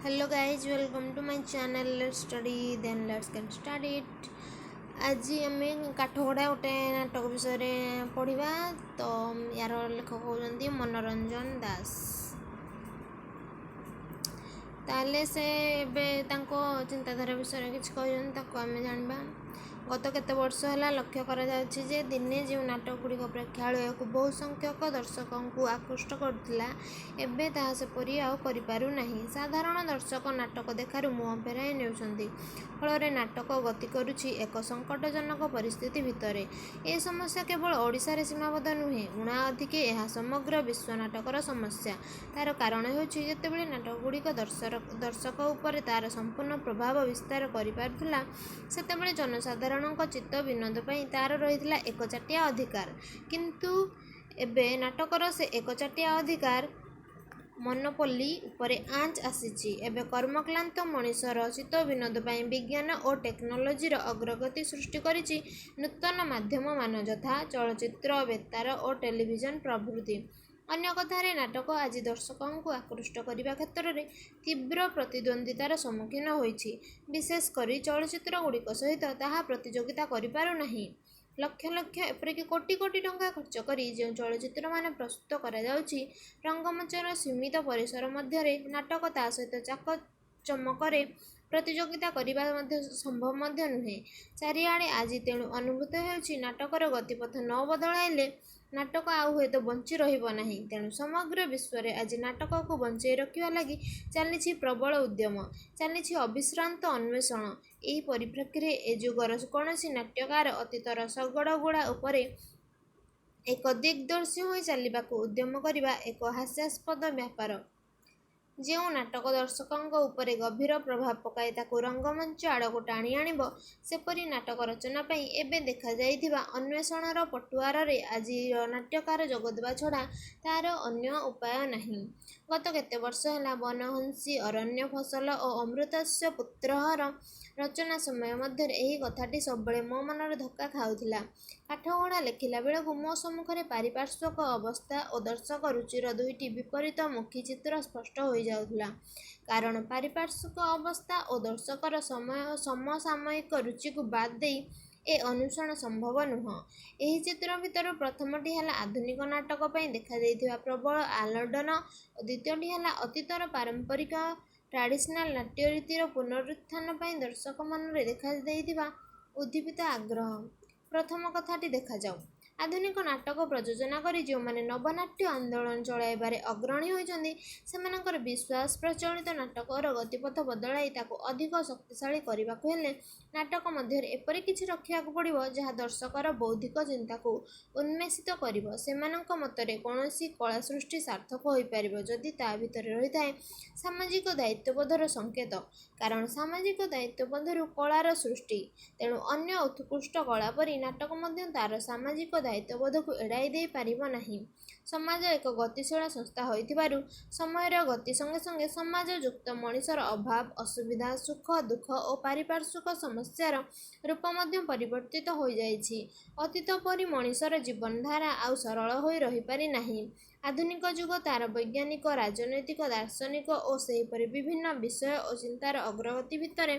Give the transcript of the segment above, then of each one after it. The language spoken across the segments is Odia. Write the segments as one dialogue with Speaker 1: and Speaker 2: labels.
Speaker 1: Hello guys, welcome to my channel. Let's study, then let's get started. ଆଜି ଆମେ କାଠଘୋଡ଼ା ଗୋଟେ ନାଟକ ବିଷୟରେ ପଢ଼ିବା। ତ ୟାର ଲେଖକ ହେଉଛନ୍ତି ମନୋରଞ୍ଜନ ଦାସ। ତାହେଲେ ସେ ଏବେ ତାଙ୍କ ଚିନ୍ତାଧାରା ବିଷୟରେ କିଛି କହିଛନ୍ତି, ତାକୁ ଆମେ ଜାଣିବା। ଗତ କେତେ ବର୍ଷ ହେଲା ଲକ୍ଷ୍ୟ କରାଯାଉଛି ଯେ ଦିନେ ଯେଉଁ ନାଟକଗୁଡ଼ିକ ପ୍ରେକ୍ଷାଳୟକୁ ବହୁ ସଂଖ୍ୟକ ଦର୍ଶକଙ୍କୁ ଆକୃଷ୍ଟ କରୁଥିଲା, ଏବେ ତାହା ସେପରି ଆଉ କରିପାରୁନାହିଁ। ସାଧାରଣ ଦର୍ଶକ ନାଟକ ଦେଖାରୁ ମୁହଁ ଫେରାଇ ନେଉଛନ୍ତି। ଫଳରେ ନାଟକ ଗତି କରୁଛି ଏକ ସଙ୍କଟଜନକ ପରିସ୍ଥିତି ଭିତରେ। ଏ ସମସ୍ୟା କେବଳ ଓଡ଼ିଶାରେ ସୀମାବଦ୍ଧ ନୁହେଁ, ଊଣା ଅଧିକେ ଏହା ସମଗ୍ର ବିଶ୍ୱ ନାଟକର ସମସ୍ୟା। ତା'ର କାରଣ ହେଉଛି, ଯେତେବେଳେ ନାଟକଗୁଡ଼ିକ ଦର୍ଶକ ଉପରେ ତା'ର ସମ୍ପୂର୍ଣ୍ଣ ପ୍ରଭାବ ବିସ୍ତାର କରିପାରୁଥିଲା, ସେତେବେଳେ ଜନସାଧାରଣଙ୍କ ଚିତ୍ତ ବିନୋଦ ପାଇଁ ତା'ର ରହିଥିଲା ଏକଚାଟିଆ ଅଧିକାର। କିନ୍ତୁ ଏବେ ନାଟକର ସେ ଏକଚାଟିଆ ଅଧିକାର, ମନୋପଲି ଉପରେ ଆଞ୍ଚ ଆସିଛି। ଏବେ କର୍ମକ୍ଳାନ୍ତ ମଣିଷର ଚିତ୍ତବିନୋଦ ପାଇଁ ବିଜ୍ଞାନ ଓ ଟେକ୍ନୋଲୋଜିର ଅଗ୍ରଗତି ସୃଷ୍ଟି କରିଛି ନୂତନ ମାଧ୍ୟମମାନ, ଯଥା ଚଳଚ୍ଚିତ୍ର, ବେତାର ଓ ଟେଲିଭିଜନ ପ୍ରଭୃତି। ଅନ୍ୟ କଥାରେ ନାଟକ ଆଜି ଦର୍ଶକଙ୍କୁ ଆକୃଷ୍ଟ କରିବା କ୍ଷେତ୍ରରେ ତୀବ୍ର ପ୍ରତିଦ୍ୱନ୍ଦ୍ୱିତାର ସମ୍ମୁଖୀନ ହୋଇଛି। ବିଶେଷ କରି ଚଳଚ୍ଚିତ୍ରଗୁଡ଼ିକ ସହିତ ତାହା ପ୍ରତିଯୋଗିତା କରିପାରୁନାହିଁ। ଲକ୍ଷ ଲକ୍ଷ, ଏପରିକି କୋଟି କୋଟି ଟଙ୍କା ଖର୍ଚ୍ଚ କରି ଯେଉଁ ଚଳଚ୍ଚିତ୍ରମାନ ପ୍ରସ୍ତୁତ କରାଯାଉଛି, ରଙ୍ଗମଞ୍ଚର ସୀମିତ ପରିସର ମଧ୍ୟରେ ନାଟକ ତା' ସହିତ ଚାକଚମକରେ ପ୍ରତିଯୋଗିତା କରିବା ମଧ୍ୟ ସମ୍ଭବ ମଧ୍ୟ ନୁହେଁ। ଚାରିଆଡ଼େ ଆଜି ତେଣୁ ଅନୁଭୂତ ହେଉଛି, ନାଟକର ଗତିପଥ ନ ବଦଳାଇଲେ ନାଟକ ଆଉ ହୁଏତ ବଞ୍ଚି ରହିବ ନାହିଁ। ତେଣୁ ସମଗ୍ର ବିଶ୍ୱରେ ଆଜି ନାଟକକୁ ବଞ୍ଚେଇ ରଖିବା ଲାଗି ଚାଲିଛି ପ୍ରବଳ ଉଦ୍ୟମ, ଚାଲିଛି ଅବିଶ୍ରାନ୍ତ ଅନ୍ୱେଷଣ। ଏହି ପରିପ୍ରେକ୍ଷୀରେ ଏ ଯୁଗର କୌଣସି ନାଟ୍ୟକାର ଅତୀତର ଶଗଡ଼ଗୁଡ଼ା ଉପରେ ଏକ ଦିଗ୍ଦର୍ଶୀ ହୋଇ ଚାଲିବାକୁ ଉଦ୍ୟମ କରିବା ଏକ ହାସ୍ୟାସ୍ପଦ ବ୍ୟାପାର। ଯେଉଁ ନାଟକ ଦର୍ଶକଙ୍କ ଉପରେ ଗଭୀର ପ୍ରଭାବ ପକାଇ ତାକୁ ରଙ୍ଗମଞ୍ଚ ଆଡ଼କୁ ଟାଣି ଆଣିବ, ସେପରି ନାଟକ ରଚନା ପାଇଁ ଏବେ ଦେଖାଯାଇଥିବା ଅନ୍ୱେଷଣର ପଟୁଆରରେ ଆଜିର ନାଟ୍ୟକାର ଯୋଗଦେବା ଛଡ଼ା ତା'ର ଅନ୍ୟ ଉପାୟ ନାହିଁ। ଗତ କେତେ ବର୍ଷ ହେଲା ବନହଂସୀ, ଅରଣ୍ୟ ଫସଲ ଓ ଅମୃତସ୍ୟ ପୁତ୍ରଃର ରଚନା ସମୟ ମଧ୍ୟରେ ଏହି କଥାଟି ସବୁବେଳେ ମୋ ମନରେ ଧକ୍କା ଖାଉଥିଲା। କାଠଘୋଡ଼ା ଲେଖିଲା ବେଳକୁ ମୋ ସମ୍ମୁଖରେ ପାରିପାର୍ଶ୍ୱିକ ଅବସ୍ଥା ଓ ଦର୍ଶକ ରୁଚିର ଦୁଇଟି ବିପରୀତମୁଖୀ ଚିତ୍ର ସ୍ପଷ୍ଟ ହୋଇଯାଉଥିଲା। କାରଣ ପାରିପାର୍ଶ୍ୱିକ ଅବସ୍ଥା ଓ ଦର୍ଶକର ସମସାମୟିକ ରୁଚିକୁ ବାଦ୍ ଦେଇ ଏ ଅନ୍ୱେଷଣ ସମ୍ଭବ ନୁହଁ। ଏହି ଚିତ୍ର ଭିତରୁ ପ୍ରଥମଟି ହେଲା ଆଧୁନିକ ନାଟକ ପାଇଁ ଦେଖାଦେଇଥିବା ପ୍ରବଳ ଆଲୋଡ଼ନ ଓ ଦ୍ୱିତୀୟଟି ହେଲା ଅତୀତର ପାରମ୍ପରିକ, ଟ୍ରାଡ଼ିସନାଲ୍ ନାଟ୍ୟରୀତିର ପୁନରୁତ୍ଥାନ ପାଇଁ ଦର୍ଶକ ମନରେ ଦେଖାଦେଇଥିବା ଉଦ୍ଦୀପିତ ଆଗ୍ରହ। ପ୍ରଥମ କଥାଟି ଦେଖାଯାଉ। ଆଧୁନିକ ନାଟକ ପ୍ରଯୋଜନା କରି ଯେଉଁମାନେ ନବନାଟ୍ୟ ଆନ୍ଦୋଳନ ଚଳାଇବାରେ ଅଗ୍ରଣୀ ହୋଇଛନ୍ତି, ସେମାନଙ୍କର ବିଶ୍ୱାସ, ପ୍ରଚଳିତ ନାଟକର ଗତିପଥ ବଦଳାଇ ତାକୁ ଅଧିକ ଶକ୍ତିଶାଳୀ କରିବାକୁ ହେଲେ ନାଟକ ମଧ୍ୟରେ ଏପରି କିଛି ରଖିବାକୁ ପଡ଼ିବ, ଯାହା ଦର୍ଶକର ବୌଦ୍ଧିକ ଚିନ୍ତାକୁ ଉନ୍ମେଷିତ କରିବ। ସେମାନଙ୍କ ମତରେ କୌଣସି କଳାସୃଷ୍ଟି ସାର୍ଥକ ହୋଇପାରିବ, ଯଦି ତା' ଭିତରେ ରହିଥାଏ ସାମାଜିକ ଦାୟିତ୍ୱବୋଧର ସଂକେତ। କାରଣ ସାମାଜିକ ଦାୟିତ୍ୱବୋଧରୁ କଳାର ସୃଷ୍ଟି। ତେଣୁ ଅନ୍ୟ ଉତ୍କୃଷ୍ଟ କଳା ପରି ନାଟକ ମଧ୍ୟ ତା'ର ସାମାଜିକ ଦାୟିତ୍ୱବୋଧକୁ ଏଡ଼ାଇ ଦେଇ ପାରିବ ନାହିଁ। ସମାଜ ଏକ ଗତିଶୀଳ ସଂସ୍ଥା ହୋଇଥିବାରୁ ସମୟର ଗତି ସଙ୍ଗେ ସଙ୍ଗେ ସମାଜଯୁକ୍ତ ମଣିଷର ଅଭାବ, ଅସୁବିଧା, ସୁଖ, ଦୁଃଖ ଓ ପାରିପାର୍ଶ୍ୱିକ ସମସ୍ୟାର ରୂପ ମଧ୍ୟ ପରିବର୍ତ୍ତିତ ହୋଇଯାଇଛି। ଅତୀତ ପରି ମଣିଷର ଜୀବନଧାରା ଆଉ ସରଳ ହୋଇ ରହିପାରି ନାହିଁ। ଆଧୁନିକ ଯୁଗ ତା'ର ବୈଜ୍ଞାନିକ, ରାଜନୈତିକ, ଦାର୍ଶନିକ ଓ ସେହିପରି ବିଭିନ୍ନ ବିଷୟ ଓ ଚିନ୍ତାର ଅଗ୍ରଗତି ଭିତରେ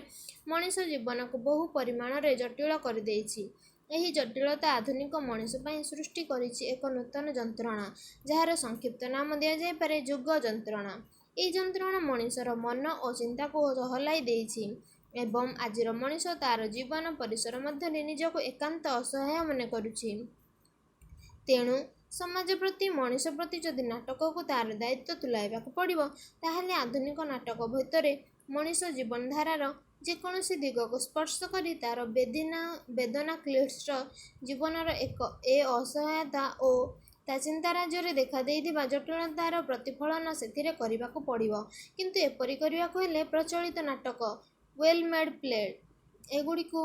Speaker 1: ମଣିଷ ଜୀବନକୁ ବହୁ ପରିମାଣରେ ଜଟିଳ କରିଦେଇଛି। ଏହି ଜଟିଳତା ଆଧୁନିକ ମଣିଷ ପାଇଁ ସୃଷ୍ଟି କରିଛି ଏକ ନୂତନ ଯନ୍ତ୍ରଣା, ଯାହାର ସଂକ୍ଷିପ୍ତ ନାମ ଦିଆଯାଇପାରେ ଯୁଗ ଯନ୍ତ୍ରଣା। ଏହି ଯନ୍ତ୍ରଣା ମଣିଷର ମନ ଓ ଚିନ୍ତାକୁ ଦୋହଲାଇ ଦେଇଛି ଏବଂ ଆଜିର ମଣିଷ ତା'ର ଜୀବନ ପରିସର ମଧ୍ୟରେ ନିଜକୁ ଏକାନ୍ତ ଅସହାୟ ମନେ କରୁଛି। ତେଣୁ ସମାଜ ପ୍ରତି, ମଣିଷ ପ୍ରତି ଯଦି ନାଟକକୁ ତା'ର ଦାୟିତ୍ୱ ତୁଲାଇବାକୁ ପଡ଼ିବ, ତାହେଲେ ଆଧୁନିକ ନାଟକ ଭିତରେ ମଣିଷ ଜୀବନଧାରାର ଯେକୌଣସି ଦିଗକୁ ସ୍ପର୍ଶ କରି ତା'ର ବେଦନାକ୍ଳିଷ୍ଟ ଜୀବନର ଏ ଅସହାୟତା ଓ ତା' ଚିନ୍ତାରାଜ୍ୟରେ ଦେଖାଦେଇଥିବା ଜଟିଳତାର ପ୍ରତିଫଳନ ସେଥିରେ କରିବାକୁ ପଡ଼ିବ। କିନ୍ତୁ ଏପରି କରିବାକୁ ହେଲେ ପ୍ରଚଳିତ ନାଟକ, ୱେଲ୍ ମେଡ୍ ପ୍ଲେ ଏଗୁଡ଼ିକୁ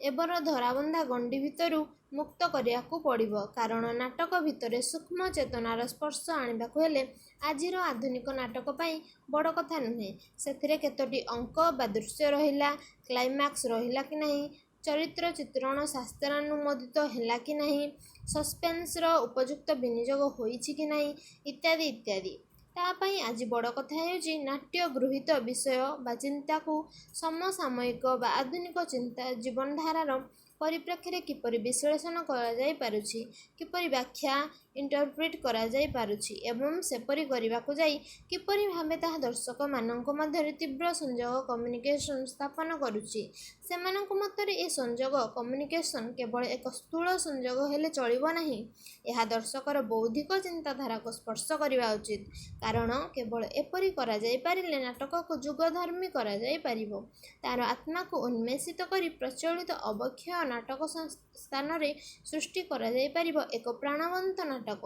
Speaker 1: ଏବର ଧରାବନ୍ଧା ଗଣ୍ଡି ଭିତରୁ ମୁକ୍ତ କରିବାକୁ ପଡ଼ିବ। କାରଣ ନାଟକ ଭିତରେ ସୂକ୍ଷ୍ମ ଚେତନାର ସ୍ପର୍ଶ ଆଣିବାକୁ ହେଲେ ଆଜିର ଆଧୁନିକ ନାଟକ ପାଇଁ ବଡ଼ କଥା ନୁହେଁ, ସେଥିରେ କେତୋଟି ଅଙ୍କ ବା ଦୃଶ୍ୟ ରହିଲା, କ୍ଲାଇମାକ୍ସ ରହିଲା କି ନାହିଁ, ଚରିତ୍ର ଚିତ୍ରଣ ଶାସ୍ତ୍ରାନୁମୋଦିତ ହେଲା କି ନାହିଁ, ସସ୍ପେନ୍ସର ଉପଯୁକ୍ତ ବିନିଯୋଗ ହୋଇଛି କି ନାହିଁ, ଇତ୍ୟାଦି ଇତ୍ୟାଦି। ତା' ପାଇଁ ଆଜି ବଡ଼ କଥା ହେଉଛି ନାଟ୍ୟ ଗୃହୀତ ବିଷୟ ବା ଚିନ୍ତାକୁ ସମସାମୟିକ ବା ଆଧୁନିକ ଚିନ୍ତା ଜୀବନଧାରାର ପରିପ୍ରେକ୍ଷୀରେ କିପରି ବିଶ୍ଳେଷଣ କରାଯାଇପାରୁଛି, କିପରି ବ୍ୟାଖ୍ୟା ଇଣ୍ଟରପ୍ରିଟ୍ କରାଯାଇପାରୁଛି ଏବଂ ସେପରି କରିବାକୁ ଯାଇ କିପରି ଭାବେ ତାହା ଦର୍ଶକମାନଙ୍କ ମଧ୍ୟରେ ତୀବ୍ର ସଂଯୋଗ କମ୍ୟୁନିକେସନ୍ ସ୍ଥାପନ କରୁଛି। ସେମାନଙ୍କ ମତରେ ଏ ସଂଯୋଗ କମ୍ୟୁନିକେସନ୍ କେବଳ ଏକ ସ୍ଥୂଳ ସଂଯୋଗ ହେଲେ ଚଳିବ ନାହିଁ, ଏହା ଦର୍ଶକର ବୌଦ୍ଧିକ ଚିନ୍ତାଧାରାକୁ ସ୍ପର୍ଶ କରିବା ଉଚିତ। କାରଣ କେବଳ ଏପରି କରାଯାଇପାରିଲେ ନାଟକକୁ ଯୁଗଧର୍ମୀ କରାଯାଇପାରିବ, ତା'ର ଆତ୍ମାକୁ ଉନ୍ମେଷିତ କରି ପ୍ରଚଳିତ ଅବକ୍ଷୟ ନାଟକ ସ୍ଥାନରେ ସୃଷ୍ଟି କରାଯାଇପାରିବ ଏକ ପ୍ରାଣବନ୍ତ ନାଟକ,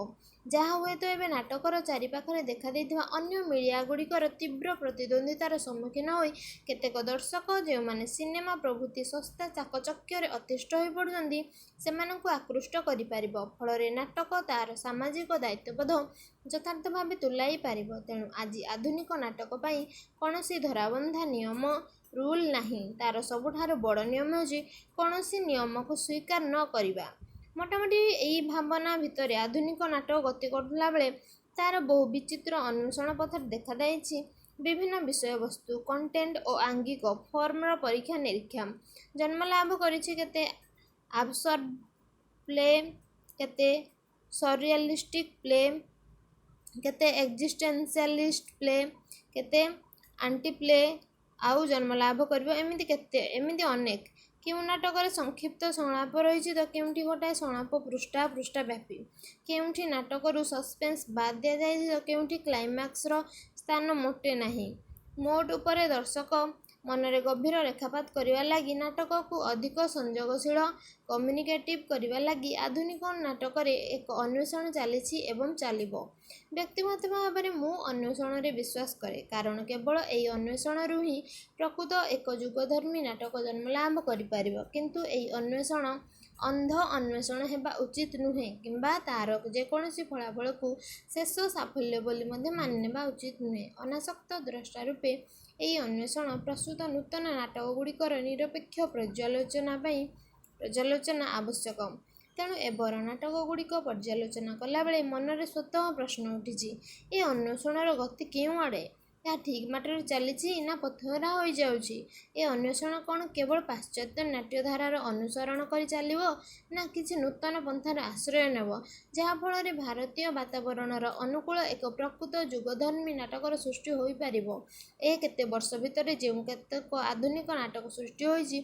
Speaker 1: ଯାହା ହୁଏତ ଏବେ ନାଟକର ଚାରିପାଖରେ ଦେଖାଦେଇଥିବା ଅନ୍ୟ ମିଡ଼ିଆଗୁଡ଼ିକର ତୀବ୍ର ପ୍ରତିଦ୍ୱନ୍ଦ୍ୱିତାର ସମ୍ମୁଖୀନ ହୋଇ କେତେକ ଦର୍ଶକ, ଯେଉଁମାନେ ସିନେମା ପ୍ରଭୃତି ଶସ୍ତା ଚାକଚକ୍ୟରେ ଅତିଷ୍ଠ ହୋଇପଡ଼ୁଛନ୍ତି, ସେମାନଙ୍କୁ ଆକୃଷ୍ଟ କରିପାରିବ। ଫଳରେ ନାଟକ ତା'ର ସାମାଜିକ ଦାୟିତ୍ୱବୋଧ ଯଥାର୍ଥ ଭାବେ ତୁଲାଇ ପାରିବ। ତେଣୁ ଆଜି ଆଧୁନିକ ନାଟକ ପାଇଁ କୌଣସି ଧରାବନ୍ଧା ନିୟମ ରୁଲ୍ ନାହିଁ। ତା'ର ସବୁଠାରୁ ବଡ଼ ନିୟମ ହେଉଛି କୌଣସି ନିୟମକୁ ସ୍ୱୀକାର ନ କରିବା। ମୋଟାମୋଟି ଏଇ ଭାବନା ଭିତରେ ଆଧୁନିକ ନାଟକ ଗତି କରୁଥିଲା ବେଳେ ତା'ର ବହୁ ବିଚିତ୍ର ଅନ୍ୱେଷଣ ପଥରେ ଦେଖାଦେଇଛି ବିଭିନ୍ନ ବିଷୟବସ୍ତୁ କଣ୍ଟେଣ୍ଟ ଓ ଆଙ୍ଗିକ ଫର୍ମର ପରୀକ୍ଷା ନିରୀକ୍ଷା। ଜନ୍ମଲାଭ କରିଛି କେତେ ଆବସର୍ଡ଼ ପ୍ଲେ, କେତେ ସରିଆଲିଷ୍ଟିକ୍ ପ୍ଲେ, କେତେ ଏକ୍ଜିଷ୍ଟେନ୍ସିଆଲିଷ୍ଟ ପ୍ଲେ, କେତେ ଆଣ୍ଟିପ୍ଲେ, ଆଉ ଜନ୍ମଲାଭ କରିବ ଏମିତି କେତେ, ଏମିତି ଅନେକ। କେଉଁ ନାଟକରେ ସଂକ୍ଷିପ୍ତ ସଂଳାପ ରହିଛି ତ କେଉଁଠି ଗୋଟାଏ ସଂଳାପ ପୃଷ୍ଠା ପୃଷ୍ଠା ବ୍ୟାପୀ। କେଉଁଠି ନାଟକରୁ ସସ୍ପେନ୍ସ ବାଦ୍ ଦିଆଯାଇଛି ତ କେଉଁଠି କ୍ଲାଇମାକ୍ସର ସ୍ଥାନ ମୋଟେ ନାହିଁ। ମୋଟ ଉପରେ ଦର୍ଶକ ମନରେ ଗଭୀର ରେଖାପାତ କରିବା ଲାଗି, ନାଟକକୁ ଅଧିକ ସଂଯୋଗଶୀଳ କମ୍ୟୁନିକେଟିଭ୍ କରିବା ଲାଗି ଆଧୁନିକ ନାଟକରେ ଏକ ଅନ୍ୱେଷଣ ଚାଲିଛି ଏବଂ ଚାଲିବ। ବ୍ୟକ୍ତିଗତ ଭାବରେ ମୁଁ ଅନ୍ୱେଷଣରେ ବିଶ୍ୱାସ କରେ। କାରଣ କେବଳ ଏଇ ଅନ୍ୱେଷଣରୁ ହିଁ ପ୍ରକୃତ ଏକ ଯୁଗଧର୍ମୀ ନାଟକ ଜନ୍ମଲାଭ କରିପାରିବ। କିନ୍ତୁ ଏହି ଅନ୍ୱେଷଣ ଅନ୍ଧ ଅନ୍ୱେଷଣ ହେବା ଉଚିତ ନୁହେଁ କିମ୍ବା ତା'ର ଯେକୌଣସି ଫଳାଫଳକୁ ଶେଷ ସାଫଲ୍ୟ ବୋଲି ମଧ୍ୟ ମାନିନେବା ଉଚିତ ନୁହେଁ। ଅନାସକ୍ତ ଦ୍ରଷ୍ଟା ରୂପେ ଏହି ଅନ୍ୱେଷଣ ପ୍ରସୂତ ନୂତନ ନାଟକଗୁଡ଼ିକର ନିରପେକ୍ଷ ପର୍ଯ୍ୟାଲୋଚନା ଆବଶ୍ୟକ। ତେଣୁ ଏବର ନାଟକଗୁଡ଼ିକ ପର୍ଯ୍ୟାଲୋଚନା କଲାବେଳେ ମନରେ ସ୍ୱତଃ ପ୍ରଶ୍ନ ଉଠିଛି, ଏ ଅନ୍ୱେଷଣର ଗତି କେଉଁଆଡ଼େ? ଏହା ଠିକ୍ ବାଟରେ ଚାଲିଛି ନା ପଥହରା ହୋଇଯାଉଛି? ଏ ଅନ୍ୱେଷଣ କ'ଣ କେବଳ ପାଶ୍ଚାତ୍ୟ ନାଟ୍ୟଧାରାର ଅନୁସରଣ କରି ଚାଲିବ ନା କିଛି ନୂତନ ପନ୍ଥାର ଆଶ୍ରୟ ନେବ, ଯାହା ଫଳରେ ଭାରତୀୟ ବାତାବରଣର ଅନୁକୂଳ ଏକ ପ୍ରକୃତ ଯୁଗଧର୍ମୀ ନାଟକର ସୃଷ୍ଟି ହୋଇପାରିବ? ଏ କେତେ ବର୍ଷ ଭିତରେ ଯେଉଁ କେତେକ ଆଧୁନିକ ନାଟକ ସୃଷ୍ଟି ହୋଇଛି,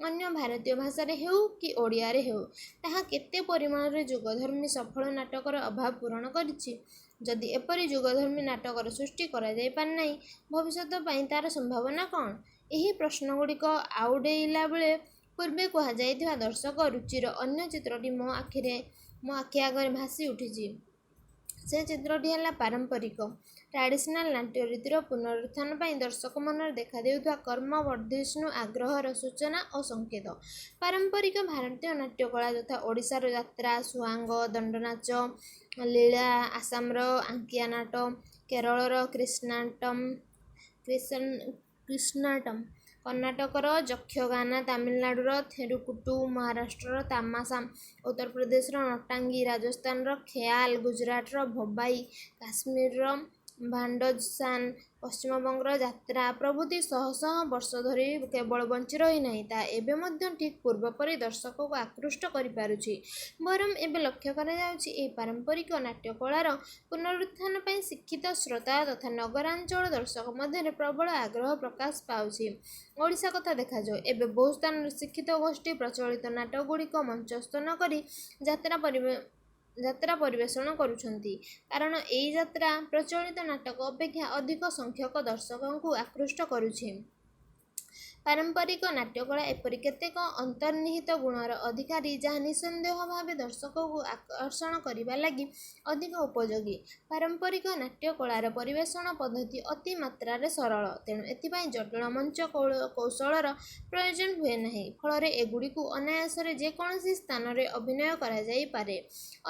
Speaker 1: ଅନ୍ୟ ଭାରତୀୟ ଭାଷାରେ ହେଉ କି ଓଡ଼ିଆରେ ହେଉ, ତାହା କେତେ ପରିମାଣରେ ଯୁଗଧର୍ମୀ ସଫଳ ନାଟକର ଅଭାବ ପୂରଣ କରିଛି? ଯଦି ଏପରି ଯୁଗଧର୍ମୀ ନାଟକର ସୃଷ୍ଟି କରାଯାଇପାରିନାହିଁ, ଭବିଷ୍ୟତ ପାଇଁ ତା'ର ସମ୍ଭାବନା କ'ଣ? ଏହି ପ୍ରଶ୍ନଗୁଡ଼ିକ ଆଉଡ଼େଇଲା ବେଳେ ପୂର୍ବେ କୁହାଯାଇଥିବା ଦର୍ଶକ ରୁଚିର ଅନ୍ୟ ଚିତ୍ରଟି ମୋ ଆଖି ଆଗରେ ଭାସି ଉଠିଛି। ସେ ଚିତ୍ରଟି ହେଲା ପାରମ୍ପରିକ ଟ୍ରାଡ଼ିସନାଲ୍ ନାଟ୍ୟରୀତିର ପୁନରୁତ୍ଥାନ ପାଇଁ ଦର୍ଶକ ମନରେ ଦେଖାଦେଉଥିବା କ୍ରମବର୍ଦ୍ଧିଷ୍ଣୁ ଆଗ୍ରହର ସୂଚନା ଓ ସଂକେତ। ପାରମ୍ପରିକ ଭାରତୀୟ ନାଟ୍ୟକଳା ଯଥା ଓଡ଼ିଶାର ଯାତ୍ରା, ସୁଆଙ୍ଗ, ଦଣ୍ଡନାଚ, ଲୀଳା, ଆସାମର ଆଙ୍କିଆ ନାଟ, କେରଳର କ୍ରିଷ୍ଣାଟମ୍, କର୍ଣ୍ଣାଟକର ଯକ୍ଷଗାନା, ତାମିଲନାଡୁର ଥେରୁକୁଟୁ, ମହାରାଷ୍ଟ୍ରର ତାମାସା, ଉତ୍ତରପ୍ରଦେଶର ନଟାଙ୍ଗୀ, ରାଜସ୍ଥାନର ଖେୟାଲ, ଗୁଜରାଟର ଭବାଇ, କାଶ୍ମୀରର ଭାଣ୍ଡଜସାନ, ପଶ୍ଚିମବଙ୍ଗର ଯାତ୍ରା ପ୍ରଭୃତି ଶହ ଶହ ବର୍ଷ ଧରି କେବଳ ବଞ୍ଚି ରହିନାହିଁ, ତାହା ଏବେ ମଧ୍ୟ ଠିକ୍ ପୂର୍ବପରି ଦର୍ଶକକୁ ଆକୃଷ୍ଟ କରିପାରୁଛି। ବରଂ ଏବେ ଲକ୍ଷ୍ୟ କରାଯାଉଛି, ଏହି ପାରମ୍ପରିକ ନାଟ୍ୟକଳାର ପୁନରୁତ୍ଥାନ ପାଇଁ ଶିକ୍ଷିତ ଶ୍ରୋତା ତଥା ନଗରାଞ୍ଚଳ ଦର୍ଶକ ମଧ୍ୟରେ ପ୍ରବଳ ଆଗ୍ରହ ପ୍ରକାଶ ପାଉଛି। ଓଡ଼ିଶା କଥା ଦେଖାଯାଉ। ଏବେ ବହୁ ସ୍ଥାନରେ ଶିକ୍ଷିତ ଗୋଷ୍ଠୀ ପ୍ରଚଳିତ ନାଟକଗୁଡ଼ିକ ମଞ୍ଚସ୍ଥ ନ କରି ଯାତ୍ରା ପରିବେଷଣ କରୁଛନ୍ତି। କାରଣ ଏଇ ଯାତ୍ରା ପ୍ରଚଳିତ ନାଟକ ଅପେକ୍ଷା ଅଧିକ ସଂଖ୍ୟକ ଦର୍ଶକଙ୍କୁ ଆକୃଷ୍ଟ କରୁଛି। ପାରମ୍ପରିକ ନାଟ୍ୟକଳା ଏପରି କେତେକ ଅନ୍ତର୍ନିହିତ ଗୁଣର ଅଧିକାରୀ, ଯାହା ନିଃସନ୍ଦେହ ଭାବେ ଦର୍ଶକକୁ ଆକର୍ଷଣ କରିବା ଲାଗି ଅଧିକ ଉପଯୋଗୀ। ପାରମ୍ପରିକ ନାଟ୍ୟକଳାର ପରିବେଷଣ ପଦ୍ଧତି ଅତି ମାତ୍ରାରେ ସରଳ। ତେଣୁ ଏଥିପାଇଁ ଜଟିଳ ମଞ୍ଚ କୌଶଳର ପ୍ରୟୋଜନ ହୁଏ ନାହିଁ। ଫଳରେ ଏଗୁଡ଼ିକୁ ଅନାୟାସରେ ଯେକୌଣସି ସ୍ଥାନରେ ଅଭିନୟ କରାଯାଇପାରେ।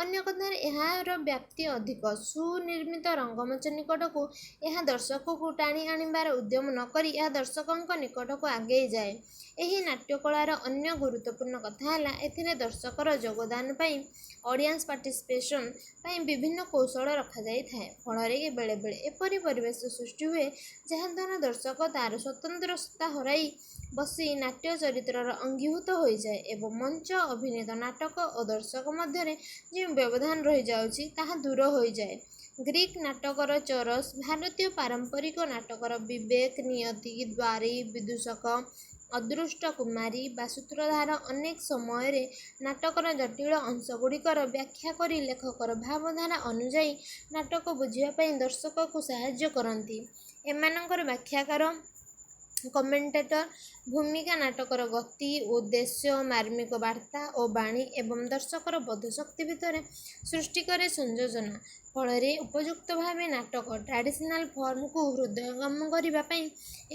Speaker 1: ଅନ୍ୟ କଥାରେ ଏହାର ବ୍ୟାପ୍ତି ଅଧିକ। ସୁନିର୍ମିତ ରଙ୍ଗମଞ୍ଚ ନିକଟକୁ ଏହା ଦର୍ଶକକୁ ଟାଣି ଆଣିବାର ଉଦ୍ୟମ ନ କରି ଏହା ଦର୍ଶକଙ୍କ ନିକଟକୁ ନାଟକ ଆଗେଇ ଯାଏ। ଏହି ନାଟ୍ୟକଳାର ଅନ୍ୟ ଗୁରୁତ୍ୱପୂର୍ଣ୍ଣ କଥା ହେଲା, ଏଥିରେ ଦର୍ଶକର ଯୋଗଦାନ ପାଇଁ, ଅଡ଼ିଏନ୍ସ ପାର୍ଟିସିପେସନ୍ ପାଇଁ ବିଭିନ୍ନ କୌଶଳ ରଖାଯାଇଥାଏ। ଫଳରେ ବେଳେବେଳେ ଏପରି ପରିବେଶ ସୃଷ୍ଟି ହୁଏ, ଯାହାଦ୍ୱାରା ଦର୍ଶକ ତା'ର ସ୍ୱତନ୍ତ୍ର ସତ୍ତା ହରାଇ ବସି ନାଟ୍ୟ ଚରିତ୍ରର ଅଙ୍ଗୀଭୂତ ହୋଇଯାଏ ଏବଂ ମଞ୍ଚ ଅଭିନୀତ ନାଟକ ଓ ଦର୍ଶକ ମଧ୍ୟରେ ଯେଉଁ ବ୍ୟବଧାନ ରହିଯାଉଛି, ତାହା ଦୂର ହୋଇଯାଏ। ଗ୍ରୀକ୍ ନାଟକର ଚୋରସ୍, ଭାରତୀୟ ପାରମ୍ପରିକ ନାଟକର ବିବେକ, ନିୟତି, ଦ୍ୱାରୀ, ବିଦୂଷକ, ଅଦୃଷ୍ଟ କୁମାରୀ ବା ସୂତ୍ରଧାର ଅନେକ ସମୟରେ ନାଟକର ଜଟିଳ ଅଂଶଗୁଡ଼ିକର ବ୍ୟାଖ୍ୟା କରି ଲେଖକର ଭାବଧାରା ଅନୁଯାୟୀ ନାଟକ ବୁଝିବା ପାଇଁ ଦର୍ଶକକୁ ସାହାଯ୍ୟ କରନ୍ତି। ଏମାନଙ୍କର ବ୍ୟାଖ୍ୟାକାର, କମେଣ୍ଟେଟର ଭୂମିକା ନାଟକର ଗତି, ଉଦ୍ଦେଶ୍ୟ, ମାର୍ମିକ ବାର୍ତ୍ତା ଓ ବାଣୀ ଏବଂ ଦର୍ଶକର ବୋଧଶକ୍ତି ଭିତରେ ସୃଷ୍ଟି କରେ ସଂଯୋଜନା। ଫଳରେ ଉପଯୁକ୍ତ ଭାବେ ନାଟକ ଟ୍ରାଡ଼ିସନାଲ୍ ଫର୍ମକୁ ହୃଦୟଙ୍ଗମ କରିବା ପାଇଁ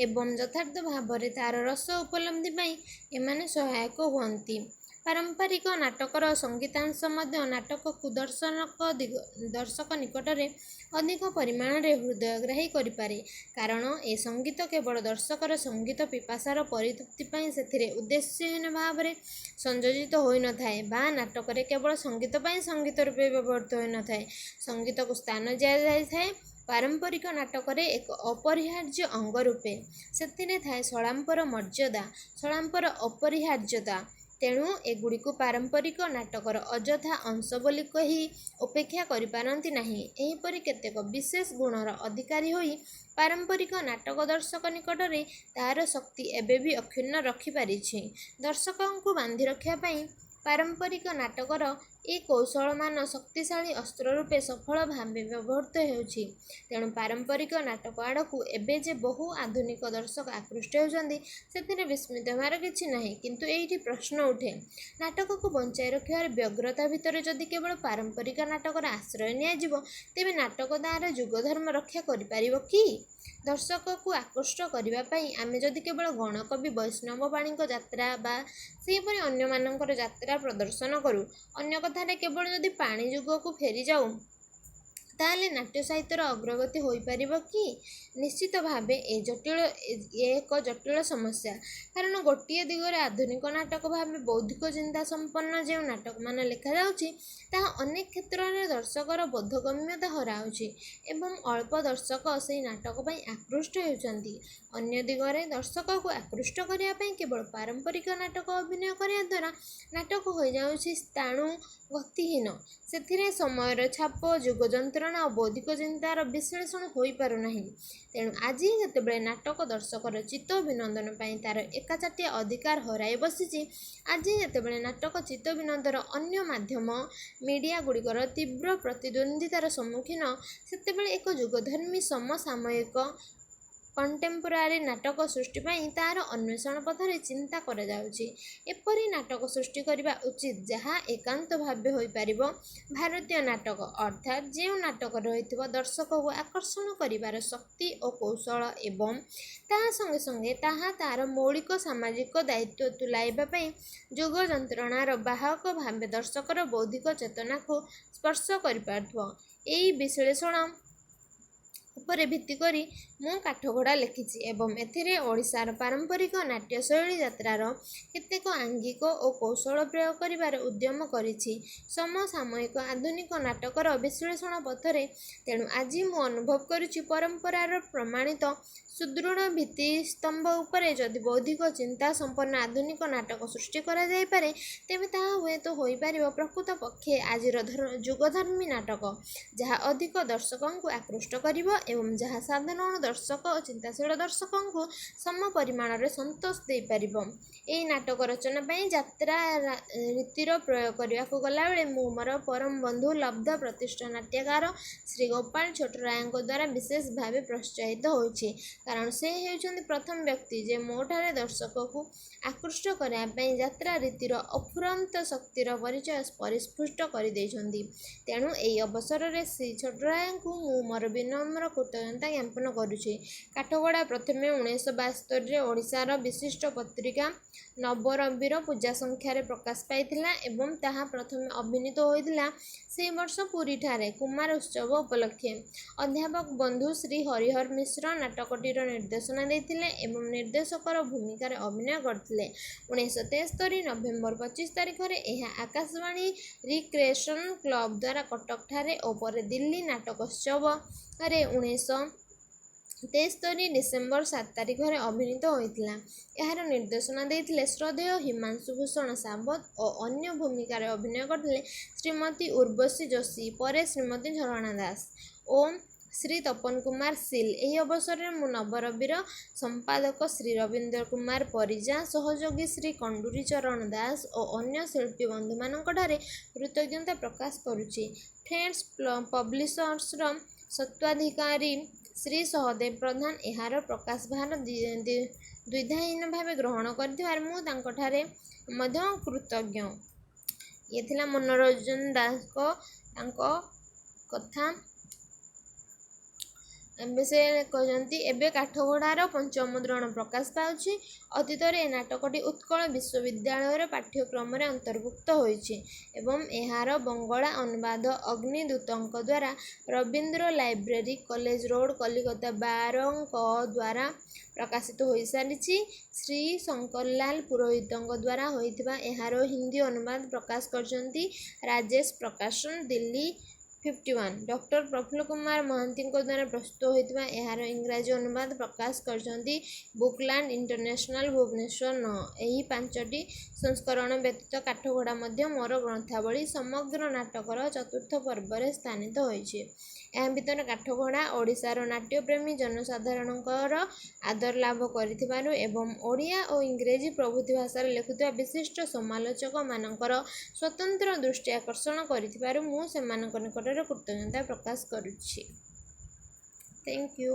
Speaker 1: ଏବଂ ଯଥାର୍ଥ ଭାବରେ ତା'ର ରସ ଉପଲବ୍ଧି ପାଇଁ ଏମାନେ ସହାୟକ ହୁଅନ୍ତି। ପାରମ୍ପରିକ ନାଟକର ସଙ୍ଗୀତାଂଶ ମଧ୍ୟ ନାଟକକୁ ଦର୍ଶକ ନିକଟରେ ଅଧିକ ପରିମାଣରେ ହୃଦୟଗ୍ରାହୀ କରିପାରେ। କାରଣ ଏ ସଙ୍ଗୀତ କେବଳ ଦର୍ଶକର ସଙ୍ଗୀତ ପିପାସାର ପରିତୃପ୍ତି ପାଇଁ ସେଥିରେ ଉଦ୍ଦେଶ୍ୟହୀନ ଭାବରେ ସଂଯୋଜିତ ହୋଇନଥାଏ ବା ନାଟକରେ କେବଳ ସଙ୍ଗୀତ ପାଇଁ ସଙ୍ଗୀତ ରୂପେ ବ୍ୟବହୃତ ହୋଇନଥାଏ। ସଙ୍ଗୀତକୁ ସ୍ଥାନ ଦିଆଯାଇଥାଏ ପାରମ୍ପରିକ ନାଟକରେ ଏକ ଅପରିହାର୍ଯ୍ୟ ଅଙ୍ଗ ରୂପେ। ସେଥିରେ ଥାଏ ସଂଳାପର ମର୍ଯ୍ୟାଦା, ସଂଳାପର ଅପରିହାର୍ଯ୍ୟତା। ତେଣୁ ଏଗୁଡ଼ିକୁ ପାରମ୍ପରିକ ନାଟକର ଅଯଥା ଅଂଶ ବୋଲି କେହି ଉପେକ୍ଷା କରିପାରନ୍ତି ନାହିଁ। ଏହିପରି କେତେକ ବିଶେଷ ଗୁଣର ଅଧିକାରୀ ହୋଇ ପାରମ୍ପରିକ ନାଟକ ଦର୍ଶକ ନିକଟରେ ତା'ର ଶକ୍ତି ଏବେ ବି ଅକ୍ଷୁଣ୍ଣ ରଖିପାରିଛି। ଦର୍ଶକଙ୍କୁ ବାନ୍ଧି ରଖିବା ପାଇଁ ପାରମ୍ପରିକ ନାଟକର ଏ କୌଶଳମାନ ଶକ୍ତିଶାଳୀ ଅସ୍ତ୍ର ରୂପେ ସଫଳ ଭାବେ ବ୍ୟବହୃତ ହେଉଛି। ତେଣୁ ପାରମ୍ପରିକ ନାଟକ ଆଡ଼କୁ ଏବେ ଯେ ବହୁ ଆଧୁନିକ ଦର୍ଶକ ଆକୃଷ୍ଟ ହେଉଛନ୍ତି, ସେଥିରେ ବିସ୍ମିତ ହେବାର କିଛି ନାହିଁ। କିନ୍ତୁ ଏଇଠି ପ୍ରଶ୍ନ ଉଠେ, ନାଟକକୁ ବଞ୍ଚାଇ ରଖିବାର ବ୍ୟଗ୍ରତା ଭିତରେ ଯଦି କେବଳ ପାରମ୍ପରିକ ନାଟକର ଆଶ୍ରୟ ନିଆଯିବ, ତେବେ ନାଟକ ତା'ର ଯୁଗଧର୍ମ ରକ୍ଷା କରିପାରିବ କି? ଦର୍ଶକକୁ ଆକୃଷ୍ଟ କରିବା ପାଇଁ ଆମେ ଯଦି କେବଳ ଗଣକବି ବୈଷ୍ଣବ ପାଣିଙ୍କ ଯାତ୍ରା ବା ସେହିପରି ଅନ୍ୟମାନଙ୍କର ଯାତ୍ରା ପ୍ରଦର୍ଶନ କରୁ, ଅନ୍ୟ କଥାରେ କେବଳ ଯଦି ପାଣି ଯୁଗକୁ ଫେରିଯାଉ, ତାହେଲେ ନାଟ୍ୟ ସାହିତ୍ୟର ଅଗ୍ରଗତି ହୋଇପାରିବ କି? ନିଶ୍ଚିତ ଭାବେ ଏ ଏକ ଜଟିଳ ସମସ୍ୟା। କାରଣ ଗୋଟିଏ ଦିଗରେ ଆଧୁନିକ ନାଟକ ଭାବେ ବୌଦ୍ଧିକ ଚିନ୍ତା ସମ୍ପନ୍ନ ଯେଉଁ ନାଟକମାନ ଲେଖାଯାଉଛି, ତାହା ଅନେକ କ୍ଷେତ୍ରରେ ଦର୍ଶକର ବୋଧଗମ୍ୟତା ହରାଉଛି ଏବଂ ଅଳ୍ପ ଦର୍ଶକ ସେହି ନାଟକ ପାଇଁ ଆକୃଷ୍ଟ ହେଉଛନ୍ତି। ଅନ୍ୟ ଦିଗରେ ଦର୍ଶକକୁ ଆକୃଷ୍ଟ କରିବା ପାଇଁ କେବଳ ପାରମ୍ପରିକ ନାଟକ ଅଭିନୟ କରିବା ଦ୍ୱାରା ନାଟକ ହୋଇଯାଉଛି ସ୍ଥାଣୁ, ଗତିହୀନ। ସେଥିରେ ସମୟର ଛାପ, ଯୁଗ ଯନ୍ତ୍ରଣା ଓ ବୌଦ୍ଧିକ ଚିନ୍ତାର ବିଶ୍ଳେଷଣ ହୋଇପାରୁନାହିଁ। ତେଣୁ ଆଜି ଯେତେବେଳେ ନାଟକ ଦର୍ଶକର ଚିତ୍ତ ବିନୋଦନ ପାଇଁ ତା'ର ଏକଚାଟିଆ ଅଧିକାର ହରାଇ ବସିଛି, ଆଜି ଯେତେବେଳେ ନାଟକ ଚିତ୍ତ ବିନୋଦନର ଅନ୍ୟ ମାଧ୍ୟମ ମିଡ଼ିଆଗୁଡ଼ିକର ତୀବ୍ର ପ୍ରତିଦ୍ୱନ୍ଦ୍ୱିତାର ସମ୍ମୁଖୀନ, ସେତେବେଳେ ଏକ ଯୁଗଧର୍ମୀ ସମସାମୟିକ, କଣ୍ଟେମ୍ପୋରାରୀ ନାଟକ ସୃଷ୍ଟି ପାଇଁ ତା'ର ଅନ୍ୱେଷଣ ପଥରେ ଚିନ୍ତା କରାଯାଉଛି। ଏପରି ନାଟକ ସୃଷ୍ଟି କରିବା ଉଚିତ, ଯାହା ଏକାନ୍ତ ଭାବେ ହୋଇପାରିବ ଭାରତୀୟ ନାଟକ, ଅର୍ଥାତ୍ ଯେଉଁ ନାଟକରେ ରହିଥିବ ଦର୍ଶକକୁ ଆକର୍ଷଣ କରିବାର ଶକ୍ତି ଓ କୌଶଳ ଏବଂ ତାହା ସଙ୍ଗେ ସଙ୍ଗେ ତାହା ତା'ର ମୌଳିକ ସାମାଜିକ ଦାୟିତ୍ୱ ତୁଲାଇବା ପାଇଁ ଯୁଗ ଯନ୍ତ୍ରଣାର ବାହକ ଭାବେ ଦର୍ଶକର ବୌଦ୍ଧିକ ଚେତନାକୁ ସ୍ପର୍ଶ କରିପାରୁଥିବ। ଏହି ବିଶ୍ଳେଷଣ ଉପରେ ଭିତ୍ତି କରି ମୁଁ କାଠଘୋଡ଼ା ଲେଖିଛି ଏବଂ ଏଥିରେ ଓଡ଼ିଶାର ପାରମ୍ପରିକ ନାଟ୍ୟଶୈଳୀ ଯାତ୍ରାର କେତେକ ଆଙ୍ଗିକ ଓ କୌଶଳ ପ୍ରୟୋଗ କରିବାର ଉଦ୍ୟମ କରିଛି ସମସାମୟିକ ଆଧୁନିକ ନାଟକର ବିଶ୍ଳେଷଣ ପଥରେ। ତେଣୁ ଆଜି ମୁଁ ଅନୁଭବ କରୁଛି, ପରମ୍ପରାର ପ୍ରମାଣିତ ସୁଦୃଢ଼ ଭିତ୍ତିସ୍ତମ୍ଭ ଉପରେ ଯଦି ବୌଦ୍ଧିକ ଚିନ୍ତା ସମ୍ପନ୍ନ ଆଧୁନିକ ନାଟକ ସୃଷ୍ଟି କରାଯାଇପାରେ, ତେବେ ତାହା ହୁଏତ ହୋଇପାରିବ ପ୍ରକୃତ ପକ୍ଷେ ଆଜିର ଯୁଗଧର୍ମୀ ନାଟକ, ଯାହା ଅଧିକ ଦର୍ଶକଙ୍କୁ ଆକୃଷ୍ଟ କରିବ ଏବଂ ଯାହା ସାଧାରଣ ଦର୍ଶକ ଓ ଚିନ୍ତାଶୀଳ ଦର୍ଶକଙ୍କୁ ସମ ପରିମାଣରେ ସନ୍ତୋଷ ଦେଇପାରିବ। ଏହି ନାଟକ ରଚନା ପାଇଁ ଯାତ୍ରା ରୀତିର ପ୍ରୟୋଗ କରିବାକୁ ଗଲାବେଳେ ମୁଁ ମୋର ପରମ ବନ୍ଧୁ ଲବ୍ଧ ପ୍ରତିଷ୍ଠ ନାଟ୍ୟକାର ଶ୍ରୀ ଗୋପାଳ ଛୋଟରାୟଙ୍କ ଦ୍ୱାରା ବିଶେଷ ଭାବେ ପ୍ରୋତ୍ସାହିତ ହୋଇଛି। କାରଣ ସେ ହେଉଛନ୍ତି ପ୍ରଥମ ବ୍ୟକ୍ତି ଯେ ମୋଠାରେ ଦର୍ଶକକୁ ଆକୃଷ୍ଟ କରିବା ପାଇଁ ଯାତ୍ରା ରୀତିର ଅଫୁରନ୍ତ ଶକ୍ତିର ପରିଚୟ ପରିସ୍ଫୁଟ କରିଦେଇଛନ୍ତି। ତେଣୁ ଏହି ଅବସରରେ ଶ୍ରୀ ଛୋଟରାୟଙ୍କୁ ମୁଁ ମୋର ବିନମ୍ର କୃତଜ୍ଞତା ଜ୍ଞାପନ କରୁଛି। କାଠଗୋଡ଼ା ପ୍ରଥମେ 1972ରେ ଓଡ଼ିଶାର ବିଶିଷ୍ଟ ପତ୍ରିକା ନବରବିର ପୂଜା ସଂଖ୍ୟାରେ ପ୍ରକାଶ ପାଇଥିଲା ଏବଂ ତାହା ପ୍ରଥମେ ଅଭିନୀତ ହୋଇଥିଲା ସେହି ବର୍ଷ ପୁରୀଠାରେ କୁମାର ଉତ୍ସବ ଉପଲକ୍ଷେ। ଅଧ୍ୟାପକ ବନ୍ଧୁ ଶ୍ରୀ ହରିହର ମିଶ୍ର ନାଟକଟିର ନିର୍ଦ୍ଦେଶନା ଦେଇଥିଲେ ଏବଂ ନିର୍ଦ୍ଦେଶକର ଭୂମିକାରେ ଅଭିନୟ କରିଥିଲେ। 1973 ନଭେମ୍ବର 25 ତାରିଖରେ ଏହା ଆକାଶବାଣୀ ରିକ୍ରେସନ୍ କ୍ଲବ ଦ୍ୱାରା କଟକଠାରେ ଓ ପରେ ଦିଲ୍ଲୀ ନାଟକୋତ୍ସବରେ 1973 ଡିସେମ୍ବର 7 ତାରିଖରେ ଅଭିନୀତ ହୋଇଥିଲା। ଏହାର ନିର୍ଦ୍ଦେଶନା ଦେଇଥିଲେ ଶ୍ରଦ୍ଧେୟ ହିମାଂଶୁ ଭୂଷଣ ସାବତ ଓ ଅନ୍ୟ ଭୂମିକାରେ ଅଭିନୟ କରିଥିଲେ ଶ୍ରୀମତୀ ଉର୍ବଶୀ ଯୋଶୀ, ପରେ ଶ୍ରୀମତୀ ଝରଣା ଦାସ ଓ ଶ୍ରୀ ତପନ କୁମାର ସିଲ୍। ଏହି ଅବସରରେ ମୁଁ ନବରବିର ସମ୍ପାଦକ ଶ୍ରୀ ରବୀନ୍ଦ୍ର କୁମାର ପରିଜା, ସହଯୋଗୀ ଶ୍ରୀ କଣ୍ଡୁରୀ ଚରଣ ଦାସ ଓ ଅନ୍ୟ ଶିଳ୍ପୀ ବନ୍ଧୁମାନଙ୍କଠାରେ କୃତଜ୍ଞତା ପ୍ରକାଶ କରୁଛି। ଫ୍ରେଣ୍ଡସ୍ ପବ୍ଲିସର୍ସର ସତ୍ତ୍ୱାଧିକାରୀ ଶ୍ରୀ ସହଦେବ ପ୍ରଧାନ ଏହାର ପ୍ରକାଶ ଭାର ଦ୍ୱିଧାହୀନ ଭାବେ ଗ୍ରହଣ କରିଥିବାରୁ ମୁଁ ତାଙ୍କଠାରେ ମଧ୍ୟ କୃତଜ୍ଞ। ଇଏ ଥିଲା ମନୋରଞ୍ଜନ ଦାସଙ୍କ ତାଙ୍କ କଥା। ଏବେ ସେ କହିଛନ୍ତି, ଏବେ କାଠଘୋଡ଼ାର ପଞ୍ଚମ ମୁଦ୍ରଣ ପ୍ରକାଶ ପାଉଛି। ଅତୀତରେ ଏ ନାଟକଟି ଉତ୍କଳ ବିଶ୍ୱବିଦ୍ୟାଳୟର ପାଠ୍ୟକ୍ରମରେ ଅନ୍ତର୍ଭୁକ୍ତ ହୋଇଛି ଏବଂ ଏହାର ବଙ୍ଗଳା ଅନୁବାଦ ଅଗ୍ନିଦୂତଙ୍କ ଦ୍ୱାରା Rabindra library, college road, Calcutta 12ଙ୍କ ଦ୍ୱାରା ପ୍ରକାଶିତ ହୋଇସାରିଛି। ଶ୍ରୀ ଶଙ୍କରଲାଲ ପୁରୋହିତଙ୍କ ଦ୍ୱାରା ହୋଇଥିବା ଏହାର ହିନ୍ଦୀ ଅନୁବାଦ ପ୍ରକାଶ କରିଛନ୍ତି ରାଜେଶ ପ୍ରକାଶନ, ଦିଲ୍ଲୀ 51। ଡକ୍ଟର ପ୍ରଫୁଲ୍ଲ କୁମାର ମହାନ୍ତିଙ୍କ ଦ୍ୱାରା ପ୍ରସ୍ତୁତ ହୋଇଥିବା ଏହାର ଇଂରାଜୀ ଅନୁବାଦ ପ୍ରକାଶ କରିଛନ୍ତି ବୁକଲ୍ୟାଣ୍ଡ ଇଣ୍ଟରନ୍ୟାସନାଲ, ଭୁବନେଶ୍ୱର 9। ଏହି ପାଞ୍ଚଟି ସଂସ୍କରଣ ବ୍ୟତୀତ କାଠଘୋଡ଼ା ମଧ୍ୟ ମୋର ଗ୍ରନ୍ଥାବଳୀ ସମଗ୍ର ନାଟକର ଚତୁର୍ଥ ପର୍ବରେ ସ୍ଥାନିତ ହୋଇଛି। ଏହା ଭିତରେ କାଠଘୋଡ଼ା ଓଡ଼ିଶାର ନାଟ୍ୟପ୍ରେମୀ ଜନସାଧାରଣଙ୍କର ଆଦର ଲାଭ କରିଥିବାରୁ ଏବଂ ଓଡ଼ିଆ ଓ ଇଂରେଜୀ ପ୍ରଭୃତି ଭାଷାରେ ଲେଖୁଥିବା ବିଶିଷ୍ଟ ସମାଲୋଚକମାନଙ୍କର ସ୍ୱତନ୍ତ୍ର ଦୃଷ୍ଟି ଆକର୍ଷଣ କରିଥିବାରୁ ମୁଁ ସେମାନଙ୍କ ନିକଟରେ କୃତଜ୍ଞତା ପ୍ରକାଶ କରୁଛି। Thank you.